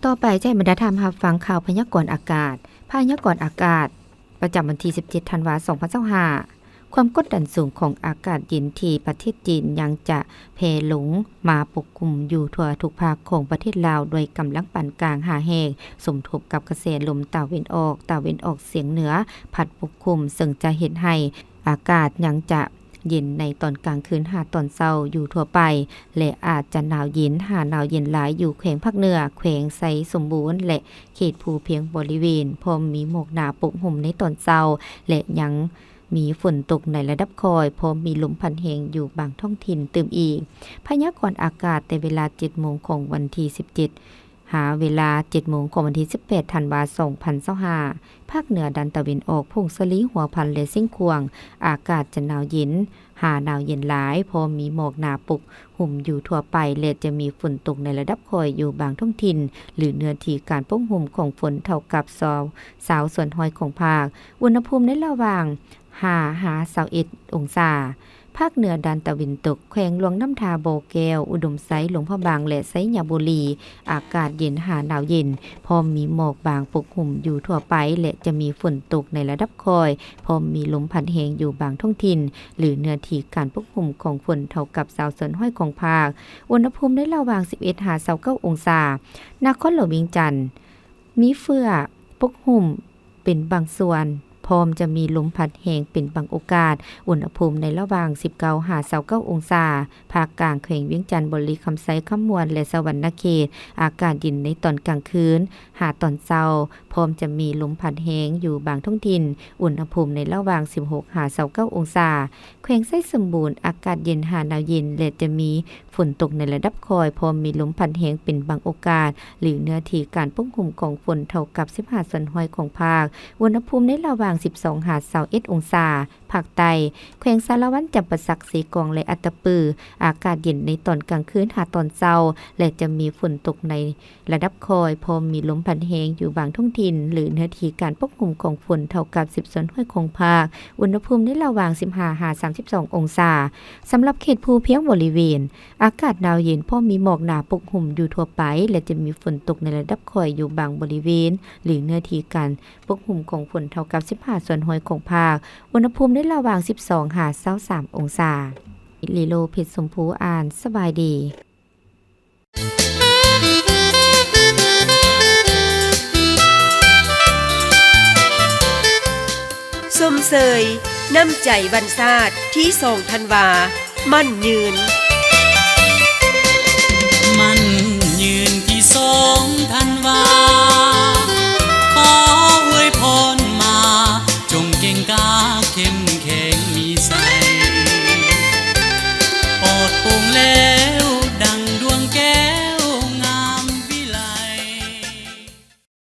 ຕໍ່ໄປຈະໃຫ້ບັນດາທ່ານຮັບຟັງຂ່າວພະຍາກອນອາກາດ. ພະຍາກອນອາກາດ ປະຈຳວັນທີສິບເຈັດ ທັນວາ ສອງພັນຊາວຫ້າ. ຄວາມກົດດັນສູງຂອງອາກາດເຢັນທີ່ປະເທດຈີນຍັງຈະແຜ່ລົງມາປົກຄຸມຢູ່ທົ່ວທຸກພາກຂອງປະເທດລາວ ດ້ວຍກຳລັງປານກາງຫາແຮງ, ສົມທົບກັບກະແສລົມຕາເວັນອອກ, ຕາເວັນອອກສຽງເໜືອ ພັດປົກຄຸມ, ເຊິ່ງຈະເຮັດໃຫ້ອາກາດຍັງຈະເຢັນໃນຕອນກາງຄືນຫາຕອນເຊົ້າຢູ່ທົ່ວໄປ ແລະ ອາດຈະໜາວເຢັນຫາໜາວເຢັນຫຼາຍຢູ່ແຂວງພາກເໜືອ, ແຂວງໄຊສົມບູນ ແລະ ເຂດພູພຽງບໍລິເວນ, ພ້ອມມີໝອກໜາປົກຫຸ້ມໃນຕອນເຊົ້າ ແລະ ຍັງມີຝົນຕົກໃນລະດັບຄ່ອຍ, ພ້ອມມີລົມພັດແຮງຢູ່ບາງທ້ອງຖິ່ນຕື່ມອີກ. ພະຍາກອນອາກາດແຕ່ເວລາເຈັດໂມງຂອງວັນທີສິບເຈັດ ຫາເວລາເຈັດໂມງຂອງວັນທີສິບແປດ ທັນວາ ສອງພັນຊາວຫ້າ. ພາກເໜືອດ້ານຕາເວັນອອກ, ຜົ້ງສາລີ, ຫົວພັນ ແລະ ຊຽງຂວາງ, ອາກາດຈະໜາວເຢັນ ຫາໜາວເຢັນຫຼາຍ, ພ້ອມມີໝອກໜາປົກຫຸ້ມຢູ່ທົ່ວໄປ ແລະ ຈະມີຝົນຕົກໃນລະດັບຄ່ອຍຢູ່ບາງທ້ອງຖິ່ນ ຫຼື ເນື້ອທີ່ການປົກຫຸ້ມຂອງຝົນເທົ່າກັບຊາວ ຊາວສ່ວນຮ້ອຍຂອງພາກ. ອຸນຫະພູມໃນລະຫວ່າງຫ້າຫາຊາວເອັດອົງສາ. ພາກເໜືອດ້ານຕາເວັນຕົກ, ແຂວງຫຼວງນ້ຳທາ, ບໍ່ແກ້ວ, ອຸດົມໄຊ, ຫຼວງພະບາງ ແລະ ໄຊຍະບູລີ, ອາກາດເຢັນຫາໜາວເຢັນ, ພ້ອມມີໝອກບາງປົກຫຸ້ມຢູ່ທົ່ວໄປ ແລະ ຈະມີຝົນຕົກໃນລະດັບຄ່ອຍ, ພ້ອມມີລົມພັດແຮງຢູ່ບາງທ້ອງຖິ່ນ ຫຼື ເນື້ອທີ່ການປົກຫຸ້ມຂອງຝົນເທົ່າກັບຊາວສ່ວນຮ້ອຍຂອງພາກ. ອຸນຫະພູມໃນລະຫວ່າງສິບເອັດຫາຊາວເກົ້າອົງສາ. ນະຄອນຫຼວງວຽງຈັນ ມີເຝື້ອປົກຫຸ້ມເປັນບາງສ່ວນ, ພ້ອມຈະມີລົມພັດແຮງເປັນບາງໂອກາດ, ອຸນຫະພູມໃນລະຫວ່າງສິບເກົ້າຫາຊາວເກົ້າອົງສາ. ພາກກາງ, ແຂວງວຽງຈັນ, ບໍລິຄຳໄຊ, ຄຳມ່ວນ ແລະ ສະຫວັນນະເຂດ, ອາກາດເຢັນໃນຕອນກາງຄືນຫາຕອນເຊົ້າ, ພ້ອມຈະມີລົມພັດແຮງຢູ່ບາງທ້ອງຖິ່ນ, ອຸນຫະພູມໃນລະຫວ່າງສິບຫົກຫາຊາວເກົ້າອົງສາ. ແຂວງໄຊສົມບູນ, ອາກາດເຢັນຫາໜາວເຢັນ ແລະ ຈະມີ ຝົນຕົກໃນລະດັບຄ່ອຍ, ພ້ອມມີລົມພັດແຮງເປັນບາງໂອກາດ ຫຼື ເນື້ອທີ່ການປົກຫຸ້ມຂອງຝົນເທົ່າກັບສິບຫ້າສ່ວນຮ້ອຍຂອງພາກ. ອຸນຫະພູມໃນລະຫວ່າງສິບສອງຫາຊາວເອັດອົງສາ. ພາກໃຕ້, ແຂວງສາລະວັນ, ຈຳປາສັກ, ເຊກອງ ແລະ ອັດຕະປື ອາກາດເຢັນໃນຕອນກາງຄືນຫາຕອນເຊົ້າ ແລະ ຈະມີຝົນຕົກໃນລະດັບຄ່ອຍ, ພ້ອມມີລົມພັດແຮງຢູ່ບາງທ້ອງຖິ່ນ ຫຼື ເນື້ອທີ່ການປົກຫຸ້ມຂອງຝົນເທົ່າກັບສິບສ່ວນຮ້ອຍຂອງພາກ. ອຸນຫະພູມໃນລະຫວ່າງສິບຫ້າຫາສາມສິບສອງອົງສາ. ສຳລັບເຂດພູພຽງບໍລິເວນ, ອາກາດໜາວເຢັນ ພ້ອມມີໝອກໜາປົກຫຸ້ມຢູ່ທົ່ວໄປ ແລະ ຈະມີຝົນຕົກໃນລະດັບຄ່ອຍຢູ່ບາງບໍລິເວນ ຫຼື ເນື້ອທີ່ການປົກຫຸ້ມຂອງຝົນເທົ່າກັບສິບຫ້າສ່ວນຮ້ອຍຂອງພາກ. ອຸນຫະພູມໃນລະຫວ່າງສິບສອງຫາຊາວສາມອົງສາ. ລີໂລ ເພັດຊົມພູ ອ່ານ. ສະບາຍດີ. ຊົມເຊີຍນ້ຳໃຈວັນຊາດທີສອງທັນວາ ໝັ້ນຍືນ.